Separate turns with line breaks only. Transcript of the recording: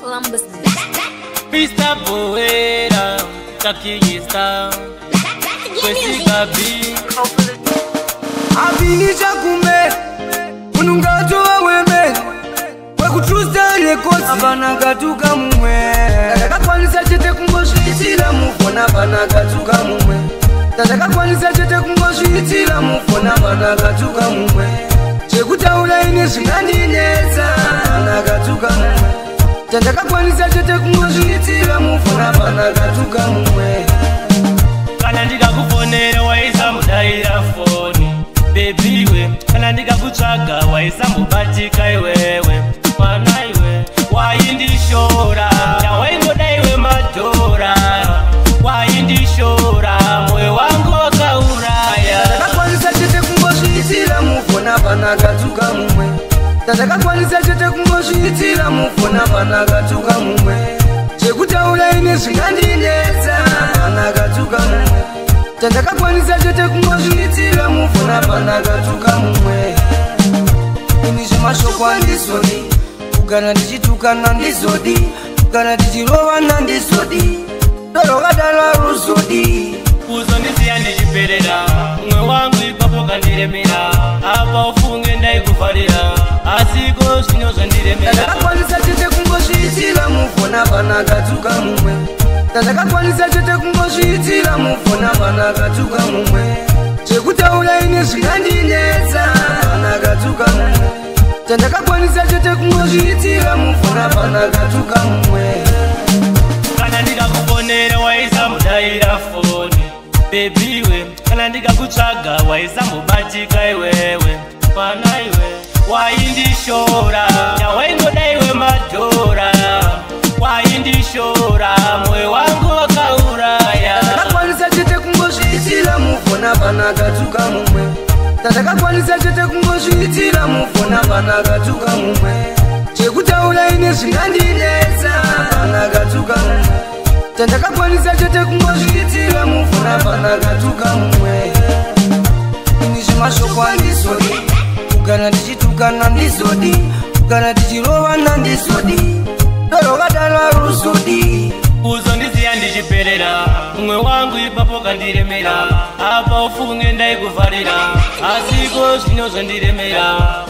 Columbus back.
Mr. Poeta, Kakista, Kwesikabi.
Abinisha kume, unungato weme, wekutrusta records abana katuka mumwe. Ndakakwanisa chete kungozviitira mufona bana katuka mumwe. Ndakakwanisa chete kungozviitira mufona bana katuka mumwe. Chekutaura ini zvingandinetsa bana katuka mumwe. Chandakakwanisa chete kungozviitira mufona bana katuka mumwe.
Kana ndikakufonera waisambodaira foni, baby iwe. Kana ndikakutsvaga waisambobatika iwewe, mwana iwe. Waindishora chawaingoda iwe madhora, waindishora moyo wangu wakauraya.
Ndakakwanisa chete kungozviitira mufona bana katuka mumwe. Ndakakwanisa chete kungozviitira mufona bana katuka mumwe. Chekutaura ini zvingandinetsa bana katuka mumwe. Chandakakwanisa chete kungozviitira mufona bana katuka mumwe. Ini zvemashoko handizodi, kugara ndichitukana ndizodi, kugara ndichirovana ndizodi, doro ruzodi.
Kuzondisiya ndichiperera, mumwe wangu ipapo kandiremera, apa ufunge ndaikufarira, asiko zvino zvandiremera.
Ndakakwanisa chete kungozviitira mufona bana katuka mumwe. Ndakakwanisa chete kungozviitira mufona bana katuka mumwe. Chekutaura ini zvingandinetsa bana katuka mumwe. Chandakakwanisa chete kungozviitira mufona bana katuka mumwe.
Kana ndikakufonera waisambodaira foni, baby iwe. Kana ndikakutsvaga waisambobatika iwewe, mwana iwe. Waindishora chawaingoda iwe madhora, waindishora moyo wangu wakauraya.
Ndakakwanisa chete kungozviitira mufona bana katuka mumwe. Ndakakwanisa chete kungozviitira mufona bana katuka mumwe. Chekutaura ini zvingandinetsa bana katuka mumwe. Chandakakwanisa chete kungozviitira mufona bana katuka mumwe. Ini zvemashoko handizodi, kugara ndichitukana ndizodi, kugara ndichirovana ndizodi, doro ruzodi.
Kuzondisiya ndichiperera, mumwe wangu ipapo kandiremera, apa ufunge ndaikufarira, asiko zvino zvandiremera.